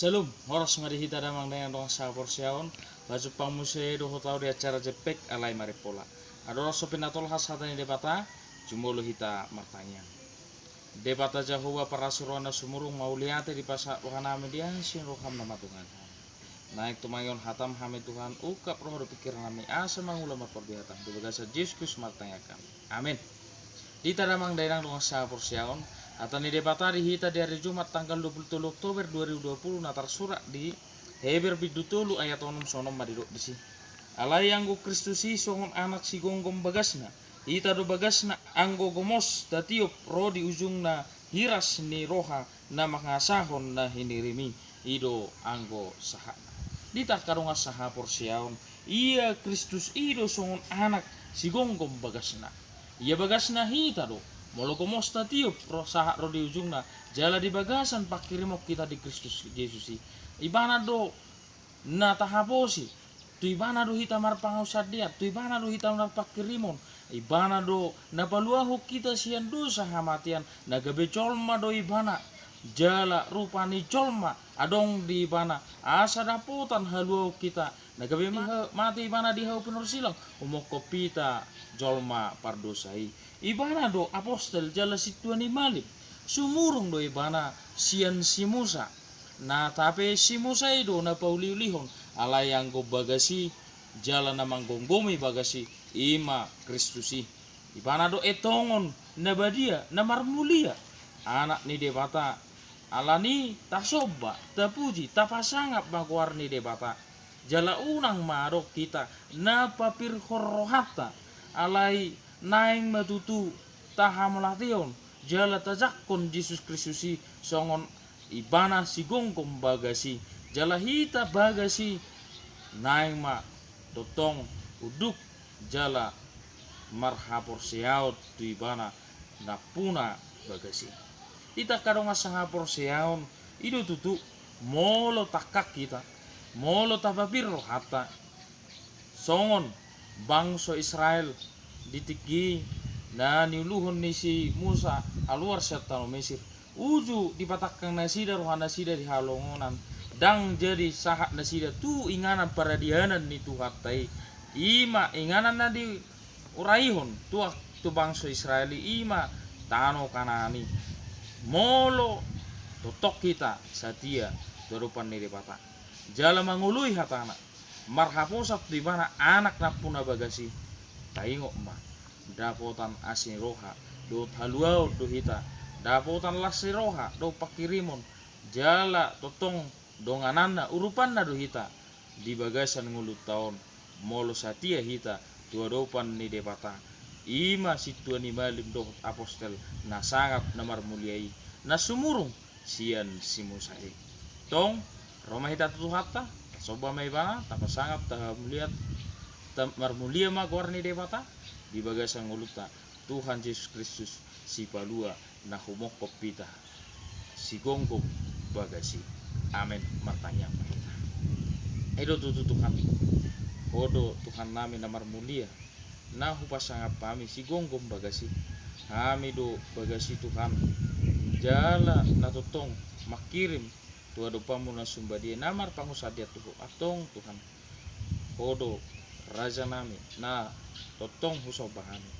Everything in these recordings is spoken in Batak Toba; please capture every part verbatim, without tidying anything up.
Syalom, horas ma di hita damang dainang dongan sahaporseaon. Pajumpang muse dohot ahu di acara Jempek alai Marimpola. Andorang so pinatolhas hata ni Debata, jumolo hita martangiang. Debata Jahowa parasi roha na sumurung, mauliate dipasahat rohanami di asi ni roham na matungatunga. Naeng tumangihon hatam hami Tuhan, ungkap roha dohot pingkirannami asa mangula marparbue hatam, di bagasan Jesus Kristus martangiang hami. Amin. Di hita damang dainang dongan sahaporseaon, hata ni Debata di hita di ari Jumat tanggal dua puluh tolu Oktober dua ribu dua puluh na tarsurat di Heber bindu tolu ayat onom songon on ma didok disi. Alai anggo Kristus i songon anak sigomgom bagasna, hita do bagasna anggo gomos tatiop ro di ujungna hiras ni roha na mangasahon na hinirim i, i do anggo sahatna. Di hita angka dongan sahaporseaon, ia Kristus i do songon anak sigomgom bagasna. Ia bagasna hita do, molo gomos tatiop ro sahat ro di ujungna, jala di bagasan pangkirimon hita di Kristus Jesus i. Ibana do na tahaposi, tu ibana do hita marpangunsandean, tu ibana do hita marpangkirimon, ibana do na paluahon hita sian dosa hamatean, na gabe jolma do ibana, jala rupa ni jolma adong di ibana, asa dapotan haluaon hita, na gabe ma-, mate ibana di hau pinorsilang, humophop hita jolma pardosa i. Ibana do apostel jala sintua ni malim, sumurung do ibana sian si Musa. Na tape si Musa i do na pauliulihon, alai anggo bagas i jala na manggomgomi bagas i, i ma Kristus i. Ibana do etongon na badia, na marmulia, anak ni Debata. Alani tasomba, tapuji, tapasangap ma goar ni Debata. Jala unang ma adong hita na papirhon rohanta, alai naeng ma tutu tahamauliatehon jala tajangkon Jesus Kristus i songon ibana sigomgom bagas i, jala hita bagas i naeng ma tongtong unduk jala marhaporseaon tu ibana nampuna bagas i. Hita angka dongan sahaporseaon, i do tutu, molo tangkas hita, molo tapapir rohanta songon bangso Israel di tingki na niuluhon ni si Musa haluar sian tano Mesir, uju dipatangkang nasida roha nasida di halongonan, ndang jadi sahat nasida tu inganan paradianan ni Tuhanta i, i ma inganan na diuraihon tu, tu bangso Israel i, i ma tano Kanaan i. Molo tongtong hita satia tu adopan ni Debata jala mangoloi hatana, marhaposan tu ibana anak nampuna bagas i, taingot ma, dapotan asi ni roha dohot haluaon do hita, dapotan las ni roha dohot pangkirimon, jala tongtong dongananna, urupanna do hita di bagasan ngolunta on, molo satia hita tu adopan ni Debata. I ma sintua ni malim dohot apostel na sangap na marmulia i, na sumurung sian si Musa i. Tong, ro ma hita tu Tuhanta, tasomba ma ibana, tapasangap, tahamuliat, ta-, marmulia ma goar ni Debata di bagasan ngolunta. Tuhan Jesus Kristus, Sipalua na humophop hita, sigomgom bagas i. Amen. Martangiang ma hita. I do tutu Tuhan, Ho do Tuhannami na marmulia, na hupasangap hami sigomgom bagas i. Hami do bagas i Tuhan, jala na tongtong mangkirim tu adopanMu na sumbadia, na marpangunsandean tu Ho. Antong Tuhan, Ho do Rajanami na tongtong husomba hami.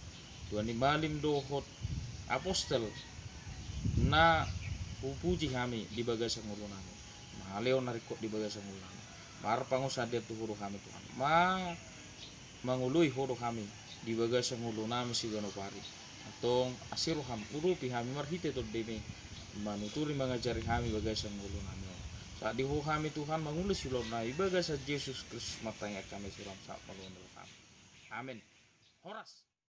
Tua ni malim dohot apostel na hupuji hami di bagasan ngolunami. Malehon na ringkot di bagasan ngolunami. Marpangunsandean tu Ho do hami Tuhan. Ma-, mangoloi Ho do hami di bagasan ngolunami siganup ari. Antong asi rohaM, urupi hami marhite TondiM, manuturi mangajari hami bagasan ngolunami on. Sahat di Ho hami Tuhan mangulahon siulaonnami, di bagasan Jesus Kristus martangiang hami, asi rohaM sahat ma tu rohami. Amen. Horas.